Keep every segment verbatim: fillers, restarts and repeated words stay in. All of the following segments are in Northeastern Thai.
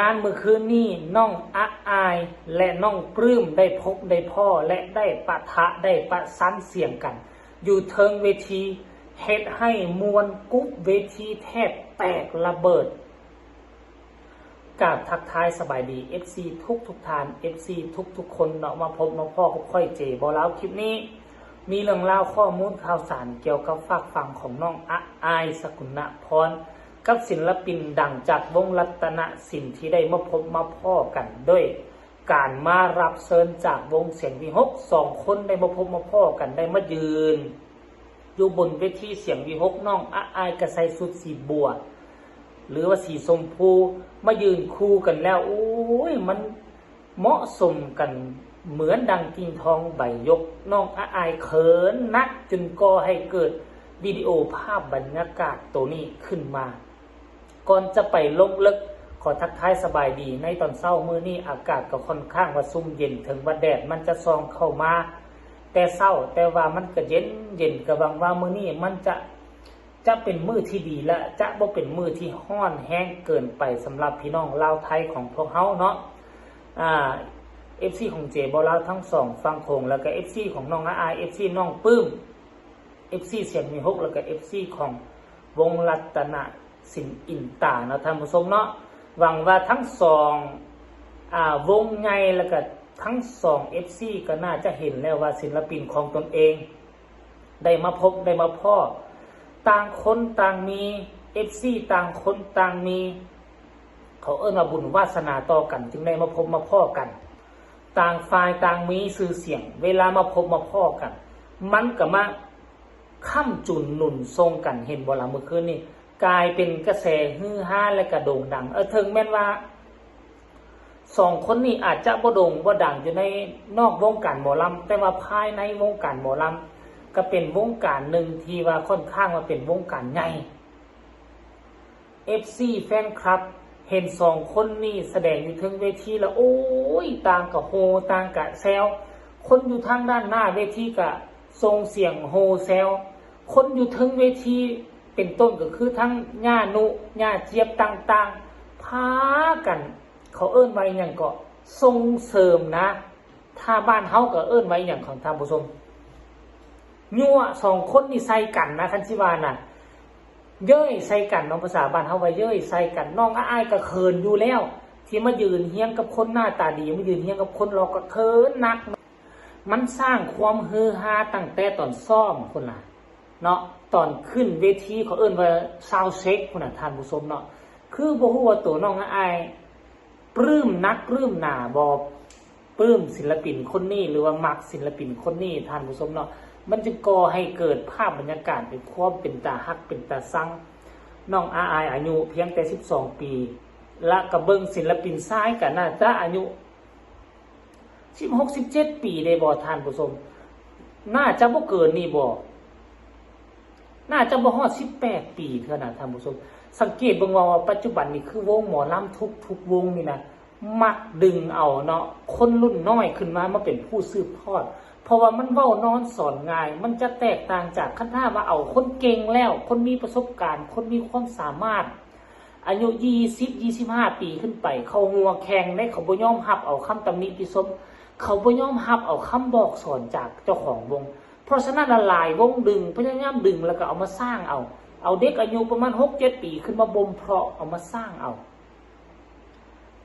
อันมื้อคืนนี้น้องอะอายและน้องปลื้มได้พบได้พ้อและได้ปะทะได้ประสันเสียงกัน อยู่เทิงเวที เฮ็ดให้มวลกรุบเวทีแทบแตกระเบิด กราบทักทายสบายดี เอฟซี ทุกทุกท่าน เอฟซี ทุกทุกคนเนาะ มาพบมาพ้อกับข้อยเจบ่าวลาว คลิปนี้ มีเรื่องราวข้อมูลข่าวสารเกี่ยวกับฝากฝั่งของน้องอะอาย สกุณพร กับศิลปินดังจากวงรัตนศิลป์ที่ได้มาพบมาพ้อกันด้วยการมารับเชิญจากวงเสียงวิหค สองคนได้มาพบมาพ้อกัน ได้มายืน อยู่บนเวทีเสียงวิหค น้องอะอายก็ใส่ชุดสีบัว หรือว่าสีชมพู มายืนคู่กันแล้ว โอ้ย มันเหมาะสมกันเหมือนดังกิ่งทองใบหยก น้องอะอายเขินนักจนก่อให้เกิดวิดีโอภาพบรรยากาศตัวนี้ขึ้นมา ก่อนจะไปลงลึก ขอทักทายสบายดีในตอนเช้ามื้อนี้ อากาศก็ค่อนข้างว่าซุ่มเย็น ถึงว่าแดดมันจะส่องเข้ามาแต่เช้า แต่ว่ามันก็เย็นเย็น ก็หวังว่ามื้อนี้มันจะ จะเป็นมื้อที่ดี และจะบ่เป็นมื้อที่ร้อนแฮงเกินไปสำหรับพี่น้องลาวไทยของพวกเฮาเนาะ อ่า เอฟซี ของเจบ่าวลาวทั้งสองฝั่งโขง แล้วก็ เอฟซี ของน้องอะอาย เอฟซี น้องปลื้ม เอฟซี เสียงวิหค แล้วก็ เอฟซี ของวงรัตนศิลป์อินตาเนาะท่านผู้ชมเนาะ หวังว่าทั้งสอง อ่า วงใหญ่แล้วก็ทั้งสอง เอฟซี ก็น่าจะเห็นแล้วว่าศิลปินของตนเอง ได้มาพบได้มาพ้อ ต่างคนต่างมี เอฟซี ต่างคนต่างมี เขาเอิ้นว่าบุญวาสนาต่อกัน จึงได้มาพบมาพ้อกัน ต่างฝ่ายต่างมีชื่อเสียง เวลามาพบมาพ้อกัน มันก็มาค้ำจุนหนุนส่งกัน เห็นบ่ล่ะ มื้อคืนนี้กลายเป็นกระแสฮือฮาและกระโด่งดัง เออ ถึงแม้นว่า สองคนนี้อาจจะบ่โด่งบ่ดังอยู่ในนอกวงการหมอลำ แต่ว่าภายในวงการหมอลำ ก็เป็นวงการหนึ่งที่ว่าค่อนข้างว่าเป็นวงการใหญ่ เอฟซี แฟนคลับ เห็นสองคนนี้แสดงอยู่เทิงเวทีแล้ว โอ้ย ต่างกะโห่ ต่างกะแซว คนอยู่ทางด้านหน้าเวทีกะส่งเสียงโห่แซว คนอยู่เทิงเวที เป็นต้นก็คือทั้งย่านุ ย่าเจี๊ยบต่างๆ พากัน เขาเอิ้นว่าอิหยังก็ส่งเสริมนะ ถ้าบ้านเฮาก็เอิ้นว่าอิหยังของท่านผู้ชม ยั่วสองคนนี่ใส่กันนะ คันสิว่าน่ะ เย้ยใส่กันเนาะ ภาษาบ้านเฮาว่าเย้ยใส่กัน น้องอะอายก็เขินอยู่แล้ว ที่มายืนเฮียงกับคนหน้าตาดี มายืนเฮียงกับคนหล่อก็เขินนัก มันสร้างความฮือฮาตั้งแต่ตอนซ้อมพุ้นล่ะเนาะ ตอนขึ้นเวทีเขาเอิ้นว่าซาวด์เช็คพุ้นน่ะท่านผู้ชมเนาะ คือบ่ฮู้ว่าตัวน้องอะอายปลื้มนักปลื้มหนาบ่ ปลื้มศิลปินคนนี้ หรือว่ามักศิลปินคนนี้ท่านผู้ชมเนาะ มันจึงก่อให้เกิดภาพบรรยากาศเป็นความเป็นตาฮักเป็นตาซัง น้องอะอายอายุเพียงแต่สิบสองปี และก็เบิ่งศิลปินชายก็น่าจะอายุ สิบหก สิบเจ็ด ปีได้บ่ท่านผู้ชม น่าจะบ่เกินนี่บ่ น่าจะบ่ฮอด สิบแปด ปีเทื่อนะท่านผู้ชม สังเกตเบิ่งว่า ว่าปัจจุบันนี่คือวงหมอลำทุกๆวงนี่นะ มักดึงเอาเนาะ คนรุ่นน้อยขึ้นมา มาเป็นผู้สืบทอด เพราะว่ามันเว้านอนสอนง่าย มันจะแตกต่างจากคันถ้าว่าเอาคนเก่งแล้ว คนมีประสบการณ์ คนมีความสามารถ อายุ ยี่สิบ ยี่สิบห้า ปีขึ้นไป เขาหัวแข็งเด้ เขาบ่ยอมรับเอาคำตำหนิติชม เขาบ่ยอมรับเอาคำบอกสอนจากเจ้าของวง เพราะฉะนั้นหลายวงดึง พยายามดึงแล้วก็เอามาสร้างเอา เอาเด็กอายุประมาณ หก เจ็ด ปีขึ้นมาบ่มเพาะเอามาสร้างเอา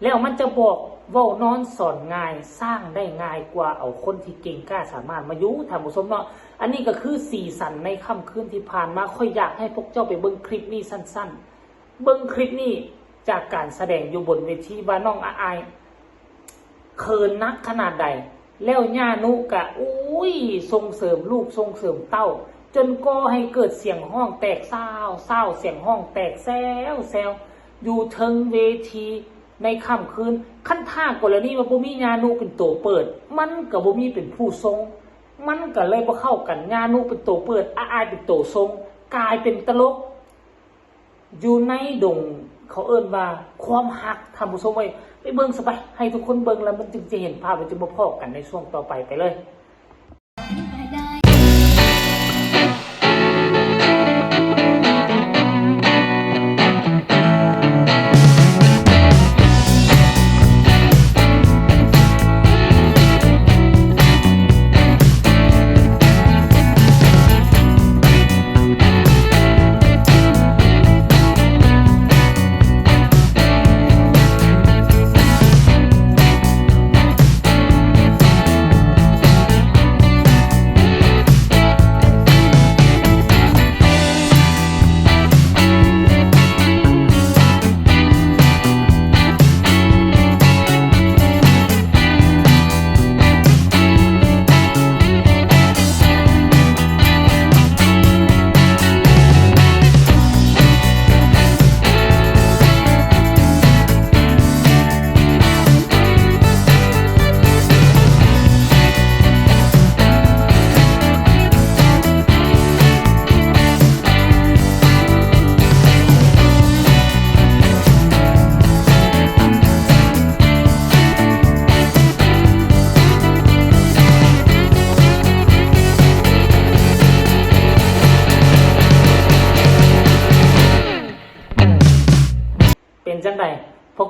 แล้วมันจะบอกเว้านอนสอนง่าย สร้างได้ง่ายกว่าเอาคนที่เก่งกล้าสามารถมาอยู่ท่านผู้ชมเนาะ อันนี้ก็คือสีสันในค่ำคืนที่ผ่านมา ข้อยอยากให้พวกเจ้าไปเบิ่งคลิปนี้สั้นๆ เบิ่งคลิปนี้จากการแสดงอยู่บนเวทีว่าน้องอะอายเขินนักขนาดใด แล้วย่านุกะ อุ้ย ส่งเสริมลูกส่งเสริมเต้า จนก่อให้เกิดเสียงฮ้องแตกซาวซาว เสียงฮ้องแตกแซวแซว อยู่เทิงเวทีในค่ำคืน คันถ้ากรณีว่าบ่มีย่านุเป็นตัวเปิด มันก็บ่มีเป็นผู้ส่ง มันก็เลยบ่เข้ากัน ย่านุเป็นตัวเปิด อะอายเป็นตัวส่ง กลายเป็นตลก อยู่ในดง เขาเอิ้นว่าความฮัก ท่านผู้ชมเอ้ย ไปเบิ่งซะไป ให้ทุกคนเบิ่งแล้วมันจึงจะเห็นภาพ มันจะมาพ้อกันในช่วงต่อไป ไปเลย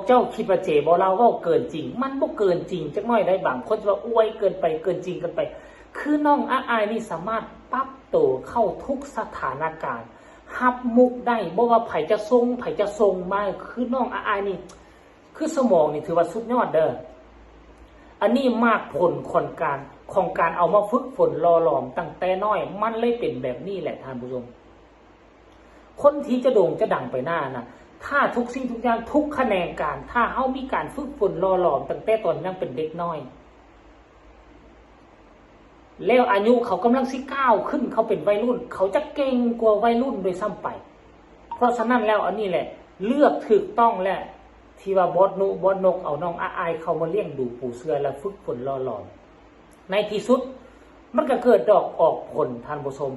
เจ้าคิดว่าเจบ่ลาวเว้าเกินจริง มันบ่เกินจริงจักหน่อยได้ บางคนจะว่าอวยเกินไป เกินจริงเกินไป คือน้องอาอายนี่สามารถปรับตัวเข้าทุกสถานการณ์ รับมุกได้ บ่ว่าไผจะส่ง ไผจะส่งมา คือน้องอาอายนี่ คือสมองนี่ถือว่าสุดยอดเด้อ อันนี้มากผลของการ ของการเอามาฝึกฝนหล่อหลอมตั้งแต่น้อย มันเลยเป็นแบบนี้แหละท่านผู้ชม คนที่จะโด่งจะดังไปหน้านะ ถ้าทุกสิ่งทุกอย่าง ทุกขะแนงการ ถ้าเฮามีการฝึกฝนหล่อหลอมตั้งแต่ตอนยังเป็นเด็กน้อย แล้วอายุเขากำลังสิก้าวขึ้น เขาเป็นวัยรุ่น เขาจะเก่งกว่าวัยรุ่นด้วยซ้ำไป เพราะฉะนั้นแล้วอันนี้แหละ เลือกถูกต้องแหละ ที่ว่าบอสนุ บอสนกเอาน้องอาอายเข้ามาเลี้ยงดูปูเสือและฝึกฝนหล่อหลอม ในที่สุด มันก็เกิดดอกออกผลท่านผู้ชม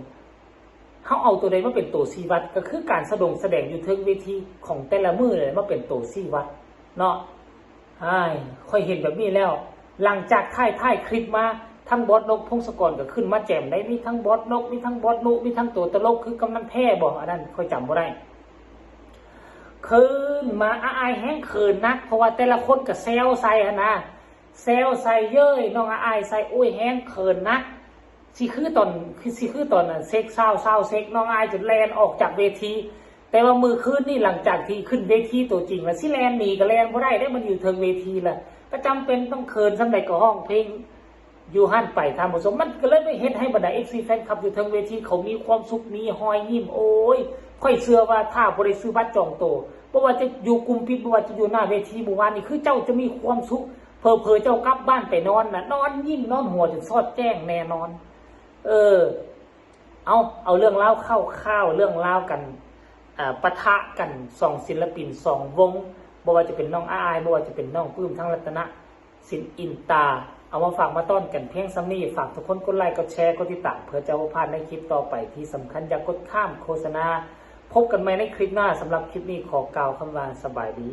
เขาเอาตัวใดมาเป็นตัวชี้วัด ก็คือการสะดงแสดงอยู่เทิงเวทีของแต่ละมื้อเลยมาเป็นตัวชี้วัดเนาะ อ้าย ข้อยเห็นแบบนี้แล้ว หลังจากถ่าย ถ่ายคลิปมา ทั้งบอสนกพงศกรก็ขึ้นมาแจมได้ มีทั้งบอสนก มีทั้งบอสนุ มีทั้งตัวตลกคือกำนันแพ้บ่ อันนั้นข้อยจำบ่ได้ ขึ้นมา อาอายแฮงเขินนัก เพราะว่าแต่ละคนก็แซวใส่หั้นนะ แซวใส่เย้ย น้องอาอายใส่ โอ้ย แฮงเขินนัก สิคือตอน คือสิคือตอนนั้นเซ็กซาว ซาวเซ็ก น้องอาอายจนแล่นออกจากเวที แต่ว่ามื้อคืนนี่หลังจากที่ขึ้นเวทีตัวจริงแล้ว สิแล่นหนีก็แล่นบ่ได้เด้ มันอยู่เทิงเวทีละ ก็จำเป็นต้องเขินส่ำใดก็ฮ้องเพลงอยู่หั่นไปท่านผู้ชม มันก็เลยไปเฮ็ดให้บรรดา เอฟซี แฟนคลับอยู่เทิงเวทีเขามีความสุข มีฮอยยิ้ม โอ้ย ข้อยเชื่อว่าถ้าบ่ได้ซื้อบัตรจองโต บ่ว่าจะอยู่กลุ่มปิด บ่ว่าจะอยู่หน้าเวทีมื้อวานนี่ คือเจ้าจะมีความสุข เผลอๆ เจ้ากลับบ้านไปนอนน่ะ นอนยิ้มนอนหัวจนซอดแจ้งแน่นอน เออ เอา เอาเรื่องราวคร่าวๆ เรื่องราวกัน อ่า ปะทะกันสองศิลปินสองวง บ่ว่าจะเป็นน้องอาอาย บ่ว่าจะเป็นน้องปลื้ม ทั้งรัตนสิน อินตา เอามาฝากมาต้อนกันเพียงส่ำนี้ ฝากทุกคนกดไลค์ กดแชร์ กดติดตาม เพื่อจะบ่พลาดในคลิปต่อไป ที่สำคัญอย่ากดข้ามโฆษณา พบกันใหม่ในคลิปหน้า สำหรับคลิปนี้ขอกล่าวคำว่าสบายดี